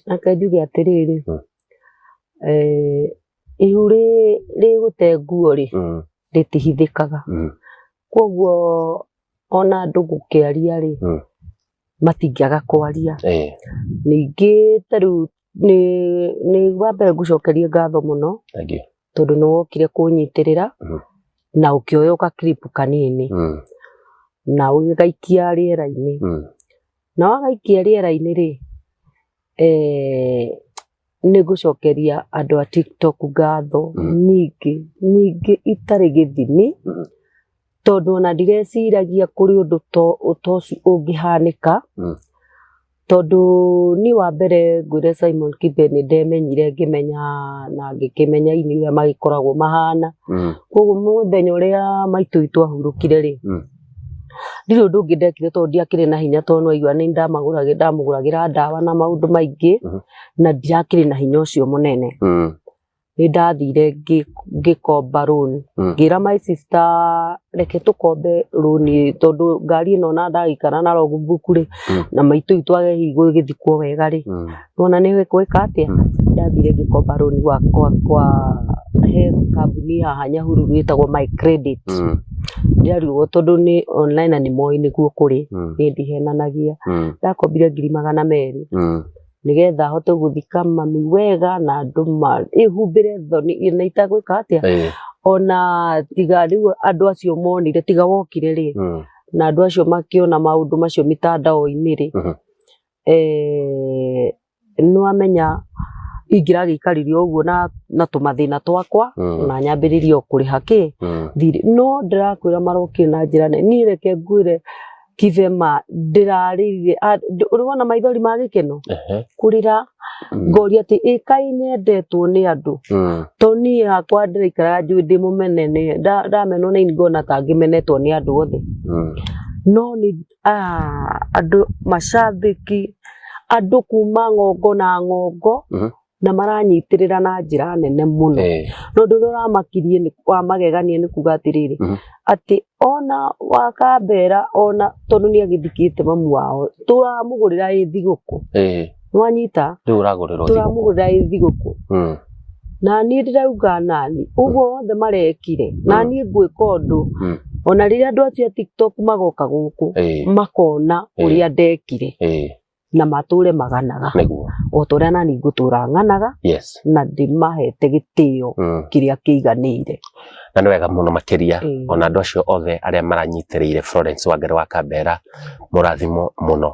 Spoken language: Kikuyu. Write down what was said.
Reke njuge atĩrĩrĩ, ihu rĩgũte nguo rĩ, rĩtihithĩkaga. Koguo ona andũ gũkĩaria rĩ, matingĩaga kwaria. Ningĩ ta rĩu nĩ wa mbere ngũcokerie ngatho mũno Thank you. tondũ nĩ wokire kũnyitĩrĩra na ũkĩoya ka clip kanini na ũgĩgaikia rĩera-inĩ. Na wagaikia rĩera-inĩ rĩ, nĩ ngũcokeria andũ a TikTok ngatho nyingĩ nyingĩ itarĩ gĩthimi, tondũ ona ndireciragia kũrĩ ũndũ ta ũcio ũngĩhanĩka. Tondũ niĩ wa mbere ngwĩre Simon Kibe nĩ ndemenyire ngĩmenya na ngĩkĩmenya aini ũrĩa magĩkoragwo mahana. Koguo mũthenya ũrĩa maitũ witũ ahurũkire rĩ, ndirĩ ũndũ ũngĩ ndekire tondũ ndiakĩrĩ na hinya, tondũ nĩwaigua nĩ ndamũgũragĩra ndawa na maũndũ maingĩ, na ndirakĩrĩ na hinya ũcio mũnene. Nĩ ndathire ngĩkomba rũni, ngĩra my sister reke tũkombe rũni tondũ ngari ĩno ona ndagĩikara na logbook rĩ, na maitũ witũ age hihi gũgĩthikwo wega rĩ, nĩwona nĩ gwĩka atĩa. Ndathire ngĩkomba rũni kwa he kambuni haha Nyahururu ĩtagwo My Credit. Ndĩrarigwo tondũ nĩ online na nĩ moĩ nĩguo kũrĩ, niĩ ndihenanagia. Ndakombire 200,000 nĩgetha hote gũthika mami wega na andũ ĩhumbĩre thoni na itagwĩka atĩa. Ona tiga rĩu andũ acio monire, tiga wokire rĩ, na andũ acio makĩona maũndũ macio mitandao-inĩ rĩ, nĩwamenya ingĩragĩikarire ũguo na tũmathĩna twakwa, na nyambĩrĩrie o kũrĩha kĩ thirĩ. No ndĩrakwĩra marokire na njĩra nene. Niĩ reke ngwĩre Kibema, ndĩrarĩrire, ũrĩ wona maithori ma gĩkeno kũrĩra, ngoria atĩ ĩ kaĩ nyendetwo nĩ andũ, to niĩ hakwa ndĩraikaraga njũĩ ndĩ mũmene, ndamenwo nĩ ngona ta ngĩmenetwo nĩ andũ othe. No nĩ andũ macambĩki, andũ kuma ng'ongo na ng'ongo, na maranyitĩrĩra na njĩra nene mũno. No ũndũ ũrĩa ũramakirie nĩ wa magegania nĩ kuga atĩrĩrĩ, atĩ ona wakambera, ona tondũ nĩ agĩthikĩte mamu wao, tũramũgũrĩra ĩ thigũkũ. Nĩwanyita? Rĩu ũragũrĩrwo thigũkũ. Tũramũgũrĩra ĩ thigũkũ. Na niĩ ndĩrauga nani ũguo wothe marekire, na niĩ ngwĩka ũndũ, ona rĩrĩa andũ acio a TikTok magoka gũkũ, makona ũrĩa ndekire, na matũre maganaga o ta ũrĩa nani ngũtũra ng'anaga, na ndĩmahete gĩtĩo kĩrĩa kĩiganĩire. Na nĩ wega mũno makĩria, ona andũ acio othe arĩa maranyitĩrĩire Florence Wangari wa Kambera, mũrathimo mũno.